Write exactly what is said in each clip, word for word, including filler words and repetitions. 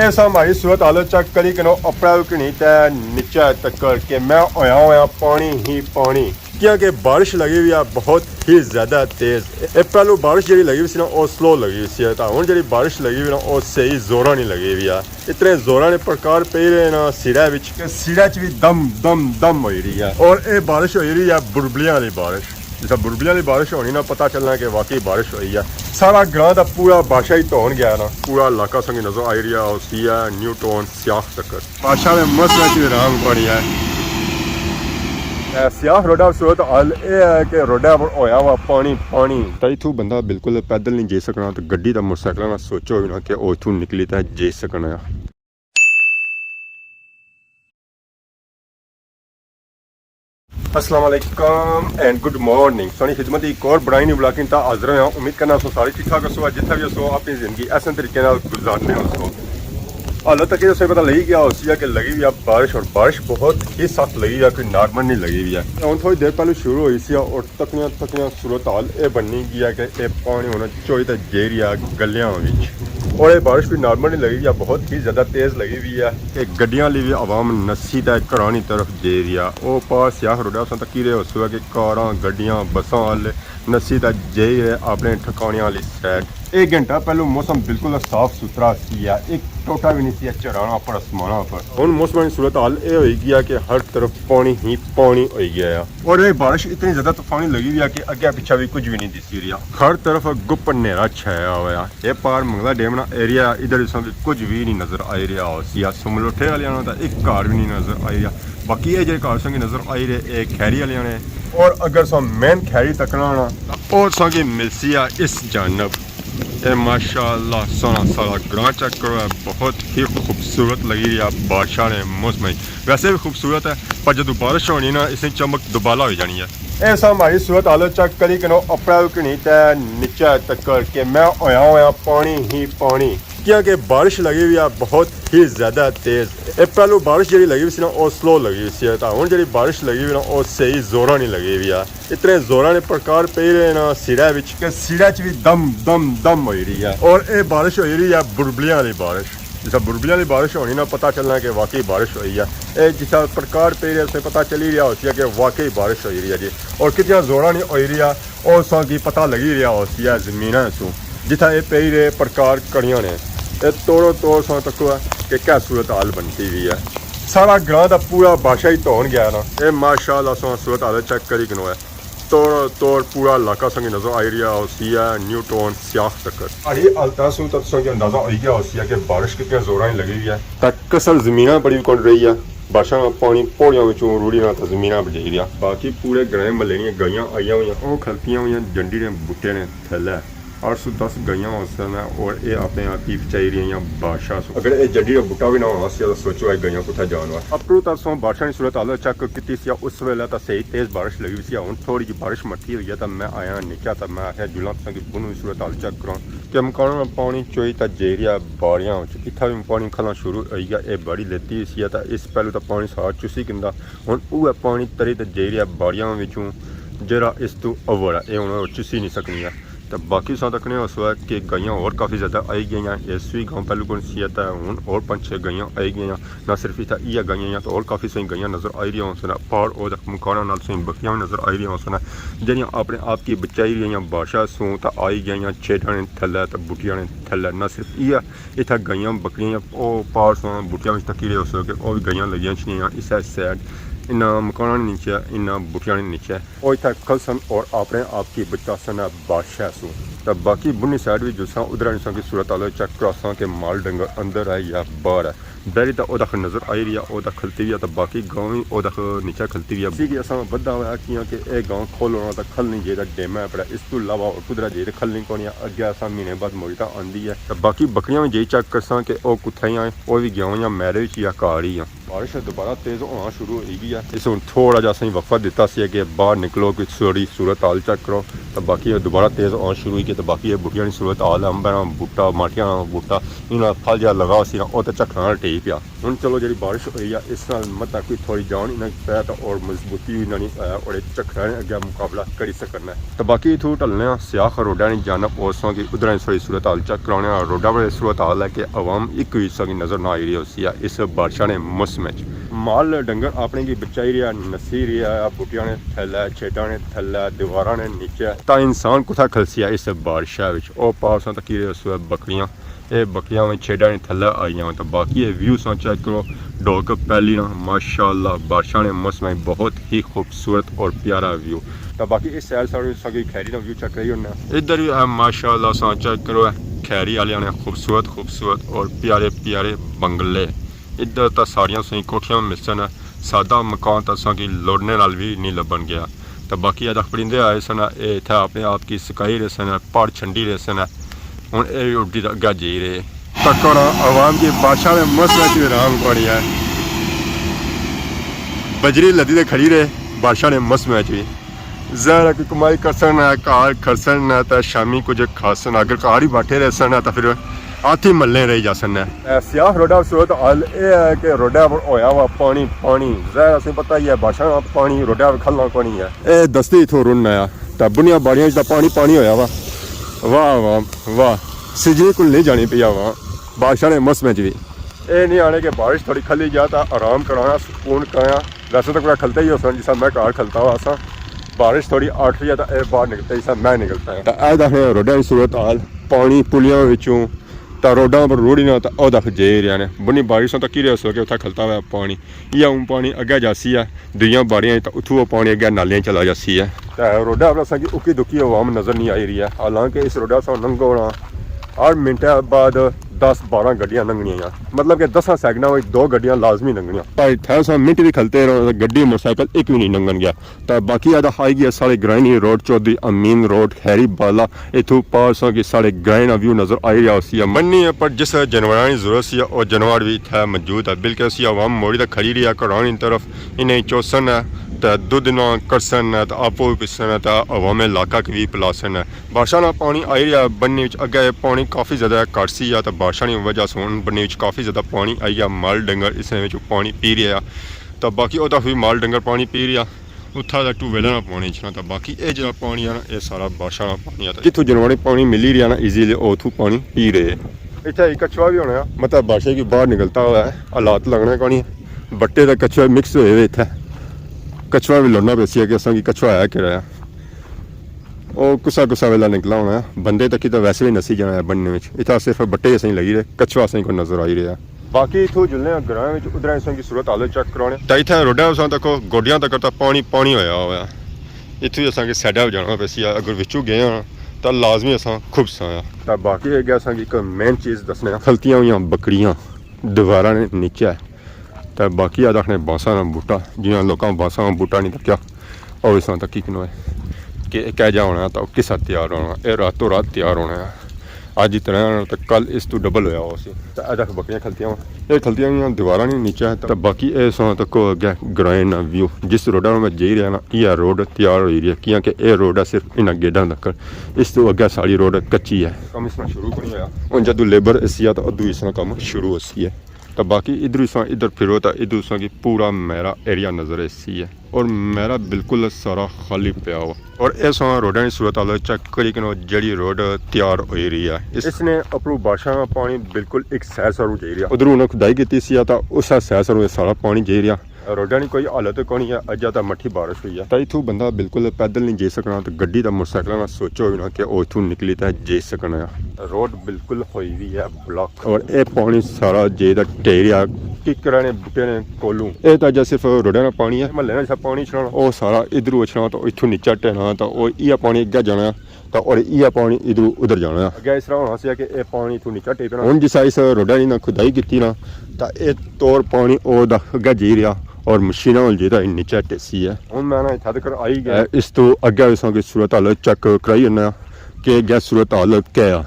ایسا ہماری صورت حال چیک کری کنو، اپرا کنی تے نیچے تکر کہ میں ہویا ہویا پانی ہی پانی، کیونکہ بارش لگی ہوئی ہے بہت ہی زیادہ تیز۔ اے پہلو بارش جڑی لگی ہوئی سی نا، او سلو لگی ہوئی سی، تے ہن جڑی بارش لگی ہوئی نا، او صحیح زوراں نی لگی ہوئی ہے۔ اتنے زوراں نے پرکار پئی رہے نا سیڑھے وچ کہ سیڑھے چ بھی دم دم دم ہوئی رہی ہے، اور اے بارش ہوئی رہی ہے بربلیاں والی بارش۔ جسا بربلیاں والی بارش ہونی نا، پتہ چلنا کہ واقعی بارش ہوئی ہے۔ سارا گراں دا پورا بادشاہی دھون گیا نا، پورا علاقہ سنگی نظر آئی رہیا، او سی ہے نیو ٹاؤن سیاخ تکر۔ بادشاہ نے مسئلہ کی رام پڑی ہے۔ اے سیاخ روڈا صورت حال اے ہے کہ روڈا پر ہویا ہوا پانی پانی۔ تاں اتھوں بندہ بالکل پیدل نہیں جائی سکنا، تے گڈی تے موٹر سائیکلاں نا سوچو بھی نا کہ او اتھوں نکلی تے جائی سکنا۔ السلام علیکم اینڈ گڈ مارننگ۔ سونی خدمت ایک اور بڑائی نہیں بلاکنگ تا حاضر ہویا۔ امید کرنا سو سارے ٹھیک ٹھاک ہسو، جتھا بھی ہسو اپنی زندگی ایسے طریقے نال گزارنے ہسو۔ حالت تک یہ پتہ لگی گیا ہو سی کہ لگی ہوئی ہے بارش، اور بارش بہت ہی سخت لگی ہوئی ہے، کوئی نارمل نہیں لگی ہوئی ہے۔ ہن تھوڑی دیر پہلے شروع ہوئی سی اور تکنیاں تکنیاں صورت حال اے بننی گیا کہ اے پانی ہن چوئی تے جائی رہیا گلیاں وچ، اور اے بارش کوئی نارمل نہیں لگی ہوئی ہے، بہت ہی زیادہ تیز لگی ہوئی ہے کہ گڈیاں لی بھی عوام نسی تے گھراں نی طرف جائی رہیا۔ او پار سیاخ روڈا اساں تکی رہے ہو سو کہ کاراں، گڈیاں، بساں والے نسی تے جائی رہے اپنے ٹھکانے والی سائیڈ۔ ایک گھنٹہ پہلو موسم بالکل صاف ستھرا سی ہے، ایک ٹوٹا بھی نہیں سی ہے چڑھانا پر آسمانہ پر۔ ہن موسم کی صورت حال اے ہوئی گیا کہ ہر طرف پانی ہی پانی ہوئی گیا ہے، اور یہ بارش اتنی زیادہ طوفانی لگی ہوئی ہے کہ اگے پیچھے بھی کچھ بھی نہیں دسی رہیا، ہر طرف گپ نیرا چھایا ہوا ہے۔ یہ پار منگلا ڈیم نا ایریا، ادھر اساں بھی کچھ بھی نہیں نظر آئی رہیا ہو سی۔ سملوٹھے والے آنا تو ایک گھر بھی نہیں نظر آئی رہیا۔ باقی یہ جڑے گھر سنگی نظر آئی رہے، یہ کھیری والے آنے۔ اور اگر سا مین کھیری تکنا آنا، اور سنگی ملسی ہے اس جانب۔ اے ماشاءاللہ سونا سارا گراں چیک کرو، اے بہت ہی خوبصورت لگی رہی ہے بارشاں نے موسم وچ۔ ویسے بھی خوبصورت ہے، پر جدوں بارش ہونی نا، اس نے چمک دوبالا ہو جانی ہے۔ ایسا ہماری صورت حال چیک کری کنو، اپریل کنی تے نیچے تکر کہ میں ہویا ہویا پانی ہی پانی، کیونکہ بارش لگی ہوئی ہے بہت ہی زیادہ تیز۔ اے پہلو بارش جڑی لگی ہوئی سی نا، او سلو لگی ہوئی سی، تے ہن جڑی بارش لگی ہوئی نا، او صحیح زوراں نی لگی ہوئی ہے۔ اتنے زوراں نے پرکار پئی رہے نا سیڑھے وچ کہ سیڑھے چ بھی دم دم دم ہوئی رہی ہے، اور اے بارش ہوئی رہی ہے بربلیاں والی بارش۔ جسا بربلیاں والی بارش ہونی نا، پتہ چلنا کہ واقعی بارش ہوئی ہے۔ اے جسا پرکار پئی رہے، اس سے پتہ چلی رہیا ہو سی کہ واقعی بارش ہوئی رہی ہے جی، اور کتنا زوراں نی ہوئی رہی ہے، او ساں کی پتہ لگی رہیا ہو سی ہے زمیناں سوں، جتھا اے پئی رہے پرکار کڑیاں نے۔ اے توڑو توڑ ساں تکو ہے کہ کیا صورت حال بنتی ہوئی ہے۔ سارا گراں دا پورا بادشاہی دھون گیا نا۔ اے ماشاءاللہ ساں صورت حال چیک کری کنو ہے۔ توڑ توڑ پورا علاقہ سنگی نظر آئی رہیا ہو سی ہے نیو ٹاؤن سیاخ تکر۔ اڑی حالتاں سوں تاں تساں کی اندازہ ہوئی گیا ہو سی ہے کہ بارش کتنی زوراں نی لگی ہوئی ہے۔ تک کسل زمیناں بڑی کون رہی ہے۔ بارشاں نا پانی پوڑیاں وچوں روڑی نہ تاں زمیناں بجائی رہیا۔ باقی پورے گرائیں محلے نیاں گائیاں آئیاں ہوئیاں، او کھلتیاں ہوئیاں جنڈی نے بوٹے نے تھلے۔ اٹھ سو دس گائیاں ہوسن اور اے اپنے آپ ہی بچائی رہیاں بارشاں سوں۔ اگر اے جنڈی نا بوٹا بھی نہ ہونا سی تاں سوچو اے گائیاں کتھے جان وا۔ اپرو تاں تساں بارشاں نی صورت حال چیک کیتی سی، اس ویلے تاں صحیح تیز بارش لگی ہوئی سی۔ ہن تھوڑی جی بارش مٹھی ہوئی ہے تاں میں آیا نیچا، تاں میں آخیا جلاں تساں کی بنو صورت حال چیک کراں کہ مکاناں نا پانی چوئی تاں جائی رہیا باڑیاں وچ، اتھا بھی پانی کھلنا شروع ہوئی گیا۔ اے باڑی لیتی ہوئی سی تاں اس پہلو تاں پانی سارا چسی کندا، ہن اوہے پانی تری تاں جائی رہیا باڑیاں وچوں، جیڑا اس تو اوور ہے، اے ہن چسی نہیں سکنی ہے۔ تے باقی تساں تکنے ہوسو ہے کہ گائیاں ہور کافی زیادہ آئی گئیاں، اس وی گاؤں پہلو کون سی ہے تے ہن ہور پنج چھ گائیاں آئی گئیاں۔ نہ صرف اتھا ایہہ گائیاں ہیاں تے ہور کافی ساری گائیاں نظر آئی رہیاں ہوسن۔ پار او تک مکاناں نال تساں بکریاں وی نظر آئی رہیاں ہوسن، جیڑھیاں اپنے آپ کی بچائی رہیاں بارشاں سوں تے آئی گئیاں چھیڑاں نے تھلے تے بوٹیاں نے تھلے۔ نہ صرف ایہہ اتھا گائیاں بکریاں او پار سوں بوٹیاں وچ تکی رہے ہوسو کہ او وی گائیاں لگیاں چھڑیاں اسے سائیڈ، انہاں مکاناں نے نیچے، انہاں بوٹیاں نے نیچے۔ او اتھا کھلسن اور اپنے آپ کی بچاسن بادشاہ سوں۔ تے باقی بنی سائیڈ وی جلساں ادھر آنی ساں کی صورت حال چیک کراساں کہ مال ڈنگر اندر ہے یا باہر ہے۔ بیری تاں او دخ نظر آئی رہی ہے، او تاں کھلتی وی ہے، تے باقی گاؤں وی او دخ نیچے کھلتی وی ہے۔ اسی کی اساں ودھا ہویا کیاں کہ اے گاؤں کھول ہونا تاں کھل نہیں جائے تاں ڈیمے پر ہے۔ اس تو علاوہ اور کدھر جائے تاں کھل نہیں کونی ہے۔ اگے اساں مہینے بعد موڑی تاں آندی ہے۔ تے باقی بکریاں وی جائی چیک کرساں کہ او کتھے ہی ہیں، او وی گیا ہویاں میرے وچ یا گھر ہی ہیں۔ بارش دوبارہ تیز ہونا شروع ہوئی گئی ہے۔ اس ہن تھوڑا جہا اساں وقفہ دتا سی کہ باہر نکلو، کوئی تھوڑی صورت حال چیک کرو۔ تے باقی دوبارہ تیز ہونا شروع ہوئی گئی، تے باقی یہ بوٹیاں نی صورت حال ہے، امباں نا بوٹا، ماٹیاں نا بوٹا، انہاں پھل جہا لگا سی نا، او تے چکھنا ٹہی پیا۔ ہن چلو جیڑی بارش ہوئی ہے، اس نال مطلب کوئی تھوڑی جان انہاں کی پے تے اور مضبوطی وی انہاں نی، اے، اوڑے چکھڑاں نے اگے مقابلہ کری سکنا ہے۔ تے باقی اتھوں ٹلنے آں سیاخ روڈاں نی جانب، اور ساں کی ادھر تھوڑی صورت حال چیک کرانے آں۔ روڈاں پر صورت حال ہے کہ عوام ایک وی ساں کی نظر نہ آئی رہی ہوسی ہے اس بارشاں نے موسم وچ۔ مال ڈنگر اپنے کی بچائی رہیا، نسی رہیا ہے، بوٹیاں نے تھلے، چھیڈاں نے تھلے، دیواراں نے نیچے۔ تاں انسان کتھا کھلسی ہے اس بارشاں وچ؟ او پار ساں تکی رہے ہوسو ہے بکریاں۔ اے بکریاں وی چھیڈاں نے تھلے آئیاں۔ تے باقی اے ویو ساں چیک کرو، ڈوک پہلی نا، ماشاءاللہ بارشاں نے موسم وچ بہت ہی خوبصورت اور پیارا ویو۔ تے باقی اس سائیڈ ساں ساں کوئی کھیری نا ویو چیک کرائی ہونا۔ ادھر وی اے ماشاءاللہ ساں چیک کرو، اے کھیری آلیاں نے خوبصورت خوبصورت اور پیارے پیارے بنگلے۔ ادھر تاں ساریاں ساں کوٹھیاں ملسن، سادہ مکان تاں ساں کی لوڑنے نال وی نہیں لبن گیا۔ تے باقی اے تک پرندے آئے سن، اے اتھے اپنے آپ کی سکائی رہے سن، پہاڑ چھنڈی رہے سن۔ ہن اے وی اڈی تے اگے جائی رہے۔ تکو نا عوام کی بارشاں نے موسم وچ وی آرام پڑی ہے۔ بجری لدی تے کھڑی رہے بارشاں نے موسم وچ وی۔ ظاہر ہے کہ کمائی کرسن نہ، گھر کھڑسن نہ، تے شامی کچھ کھاسن۔ اگر گھر ہی بیٹھے رہسن نہ، تے پھر ہاتھ ہی ملنے رہی جاسن نہ۔ اے سیاہ روڈا صورت حال اے ہے کہ روڈا پر ہویا ہوا پانی، پانی۔ ظاہر اسیں پتہ ہی ہے، بارشاں نا پانی روڈا پر کھلنا کونی ہے۔ اے دستی اتھوں رن آیا، تے بنیاں باڑیاں وچ تاں پانی پانی ہویا وا۔ واہ واہ واہ، سجنی کول نہیں جانی پئی عوام بارشاں نے موسم وچ وی۔ اے نہیں آنے کہ بارش تھوڑی کھلی جا تاں آرام کرانا، سکون کرانا۔ ویسے تاں پورا کھلتا ہی ہوساں، جس طرح میں گھر کھلتا ہوا ساں۔ بارش تھوڑی اٹھ رہی ہے تاں اے باہر نکلتا، جس طرح میں نکلتا ہاں۔ تاں اے دکھنے روڈاں نی صورت حال، پانی پلیاں وچوں تاں روڈاں پر روڑی نا تاں او دکھ جے رہیا نے۔ بنی بارش تاں کی رہیا سو کہ اتھا کھلتا ہوا پانی۔ یا ہوں پانی اگے جاسی ہے، دوئیاں باڑیاں تاں اتھوں او پانی اگے نالیاں چلا جاسی ہے۔ تے روڈا پر اساں کی اکی دکی عوام نظر نہیں آئی رہی ہے، حالانکہ اس روڈا ساں لنگھو نا ہر منٹ بعد دس بارہ گڈیاں لنگھنیاں ہیں۔ مطلب کہ دساں سیکنڈاں وچ دو گڈیاں لازمی لنگھنیاں۔ پر اتھے اساں منٹ بھی کھلتے رہو، گڈی موٹر سائیکل ایک بھی نہیں لنگھن گیا۔ تے باقی آدھا آئی گیا ساڑے گرائیں نی روڈ، چودھری امین روڈ، خیری بالا، اتھوں پار ساں کی ساڑے گرائیں نا ویو نظر آئی رہیا ہوسی۔ منی ہے پر جس جانوراں نی ضرورت سی، او جانور بھی اتھے موجود ہے، بلکہ اسی عوام موڑی تے کھڑی رہی ہے گھراں نی طرف، انہیں چوسن ہے تے دودھ نہ کرسن ہے تے آپو بھی پسن ہے تے عوام علاقہ کی بھی پلاسن ہے۔ بارشاں نا پانی آئی رہیا بنی وچ، اگے پانی کافی زیادہ گھٹ سی یا تے بارشاں نی وجہ سوں بنی وچ کافی زیادہ پانی آئی گیا، مال ڈنگر اس وچ پانی پی رہیا۔ تے باقی او تک بھی مال ڈنگر پانی پی رہیا۔ اتھا دا ٹیوب ویلاں نا پانی اچھنا، تے باقی اے جیڑا پانی ہے نا، اے سارا بارشاں نا پانی ہے۔ تے جتھوں جانوراں پانی ملی رہیا نا ایزیلی، او اتھوں پانی پی رہے۔ اتھے ایک کچھوا بھی ہونا ہے، مطلب بارشیں کی باہر نکلتا ہوا ہے، حالات لگنے کونی۔ بٹے تے کچھوے مکس ہوئے ہوئے اتھے۔ کچھوا بھی لڑنا پیسی ہے کہ اساں کی کچھوا ہے کہڑا ہے۔ او کسا کسا ویلا نکلا ہونا ہے۔ بندے تکی تے ویسے بھی نسی جانا ہے بننے وچ۔ اتھا صرف بٹے اساں لگی رہے، کچھوا اساں کو نظر آئی رہیا۔ باقی اتھوں جلنے آں گراں وچ، ادھر اساں کی صورت حال چیک کرانے۔ تے اتھے روڈاں اساں تکو گوڈیاں تک تاں پانی پانی ہویا ہوا ہے۔ اتھوں اساں کی سائیڈا جانا پیسی، اگر وچوں گئے ہاں تاں لازمی اساں کھبساں۔ تے باقی اگے اساں کی ایک مین چیز دسنے آں، کھلتیاں ہوئیاں بکریاں دیواراں نے نیچے۔ تے باقی آدھا آخنے بانساں نا بوٹا، جنہاں لوکاں بانساں نا بوٹا نہیں تکیا، او اس طرح تکی کنو ہے کہ اے کہہ جا ہونا ہے، تاں او کس طرح تیار ہونا ہے۔ اے راتوں رات تیار ہونا ہے۔ اج اتنا ہے تے کل اس تو ڈبل ہویا ہو سی۔ تے اے دیکھ بکریاں کھلتیاں ہون۔ اے کھلتیاں ہوئیاں دیواراں نے نیچے ہے۔ تے باقی اے ساں تکو اگے گرائیں نا ویو۔ جس روڈا میں جائی رہیا نا، یہ روڈ تیار ہوئی رہی ہے، کیونکہ اے روڈ ہے صرف انہاں گیڈاں تک۔ اس تو اگے ساری روڈ کچی ہے۔ کم اس طرح شروع کو نہیں ہویا۔ ہن جدوں لیبر اسی ہے تاں ادوں اس طرح کم شروع ہوسی ہے۔ تے باقی ادھر اساں ادھر پھرو تاں ادھر اساں کی پورا میرا ایریا نظر ایسی ہے، اور میرا بالکل سارا خالی پیا ہوا۔ اور اس روڈاں نی صورت حال چیک کری کنو، جیڑی روڈ تیار ہوئی رہی ہے، اس اس نے اپروں بارشاں نا پانی بالکل ایک سائیڈ ساروں جائی رہیا۔ ادھروں انہاں کھدائی کیتی سی تاں اس سائیڈ ساروں اے سارا پانی جائی رہیا۔ روڈاں نی کوئی حالت کونی ہے، اجا تاں مٹھی بارش ہوئی ہے۔ تاں اتھوں بندہ بالکل پیدل نہیں جائی سکنا، تاں گڈی تاں موٹر سائیکلاں نا سوچو ہی نہ کہ او اتھوں نکلی تاں جائی سکنا ہے۔ روڈ بالکل ہوئی ہوئی ہے بلاک۔ اور اے پانی سارا جے دا ٹیریا ککراں نے بوٹے نے کولوں۔ اے تاں اجا صرف روڈاں نا پانی ہے، محلے نا جیسا پانی اچھنا، او سارا ادھروں اچھنا، تاں اتھوں نیچا ٹہنا، تاں او ایہا پانی اگے جانا۔ تاں اور ایہا پانی ادھروں ادھر جانا۔ اگے اس طرح ہونا سی کہ اے پانی اتھوں نیچا ٹپنا۔ ہن جس اس روڈا نی نا کھدائی کیتی نا، تاں اے تور پانی او دا اگے جائی رہیا اور مشیناں ہول جے دا نیچا ٹیسی ہے۔ ہن میں نا اتھا تک آئی گیا۔ اے اس تو اگے اساں کی صورت حال چیک کرائی ہونا کہ اگے صورت حال کیا ہے۔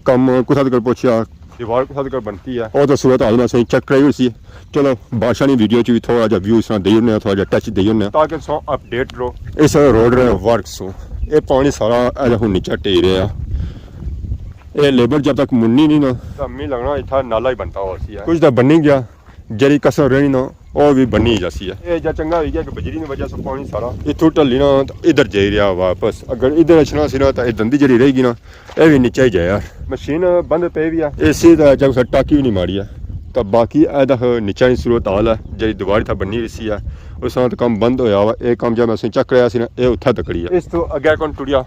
کم کتھا تک پہنچیا؟ دیوار کتھا تک بنتی ہے؟ او تاں صورت حال میں اساں چیک کرائی ہوئی سی۔ چلو، بادشاہ نی ویڈیو چ وی تھوڑا جہا ویو اس طرح دئی اوڑنے آں، تھوڑا جہا ٹچ دئی اوڑنے آں۔ تاکہ تساں اپڈیٹ رہو۔ اس روڈ نے ورک سوں اے پانی سارا اے ہن نیچا ٹہی رہیا۔ اے لیبر جب تک مننی نہیں نا، تاں می لگنا اتھا نالا ہی بنتا ہوا سی ہے۔ کچھ تاں بنی گیا، جیڑی کسر رہنی نا، او وی بنی جاسی ہے۔ اے جا چنگا ہوئی گیا کہ بجری نی وجہ سے پانی سارا اتھوں ٹلی نا تے ادھر جائی رہیا واپس۔ اگر ادھر اچھنا سی نا، تاں اے دندی جیڑی رہی گی نا، اے وی نیچے ہی جایا۔ مشین بند پئی وی ہے، اے سی تے جا کسے ٹاکی وی نہیں ماری ہے۔ تاں باقی اے دا نیچے نی صورت حال ہے، جیڑی دیوار تھا بنی رہی سی ہے، اس نال تاں کم بند ہویا ہوا۔ اے کم جا میں اساں چیک کرایا سی نا، اے اتھا تکڑی ہے۔ اس تو اگے کون ٹریا؟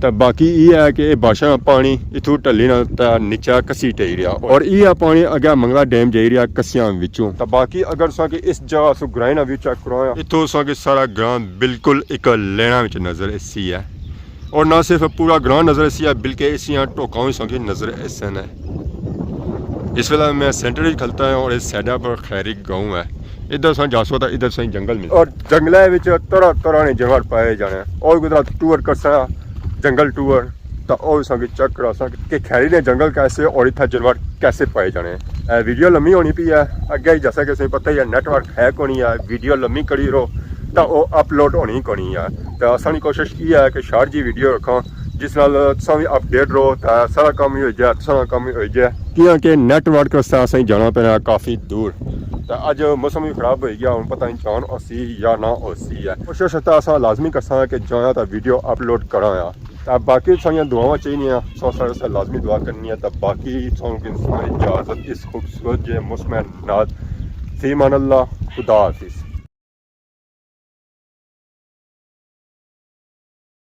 تے باقی اے ہے کہ اے بارشاں نا پانی اتھوں ٹلی نا تے نیچے کسی ٹہی رہیا، اور اے پانی اگے منگلا ڈیم جائی رہیا کسیاں وچوں۔ تے باقی اگر تساں کی اس جگہ سو گرائیں نا ویو چیک کرایا، اتھوں تساں کی سارا گراں بالکل ایک لینا وچ نظر اسی ہے، اور نہ صرف پورا گراں نظر اسی ہے، بلکہ اسیاں ٹوکاں وی تساں کی نظر اسن ہے۔ اس ویلے میں سینٹر وچ کھلتا ہاں اور اس سائیڈ پر خیری گاؤں ہے۔ ادھر تساں جاسو تاں ادھر تساں جنگل ملے، اور جنگلے وچ طرح طرح نے جانور پائے جانے۔ اور کوئی طرح ٹور کرساں، جنگل ٹور، تاں او تساں کی چیک کراساں کہ خیری نے جنگل کیسے اور اتھا جانور کیسے پائے جانے۔ اے ویڈیو لمبی ہونی پئی ہے، اگے ہی جیسا کہ تساں پتہ ہی ہے نیٹ ورک ہے کونی ہے، ویڈیو لمبی کری رو تاں او اپلوڈ ہونی کونی ہے۔ تاں اساں نی کوشش اے ہے کہ شارٹ جی ویڈیو رکھاں، جس نال تساں وی اپڈیٹ رہو، تاں سارا کم ہی ہوئی جائے، تساں کم ہی ہوئی جائے۔ کیاں کہ نیٹ ورک واسطے اساں جانا پینا کافی دور۔ تاں اج موسم وی خراب ہوئی گیا، ہن پتہ نہیں جان ہوسی یا نہ ہوسی ہے۔ کوشش تاں اساں لازمی کرساں کہ جانا تاں ویڈیو اپلوڈ کراں۔ تاں باقی تساں دیاں دعاواں چاہیے، سو سارے سے لازمی دعا کرنی ہے۔ تاں باقی تساں کی اجازت اس خوبصورت جے موسم نال۔ فی امان اللہ، خدا حافظ۔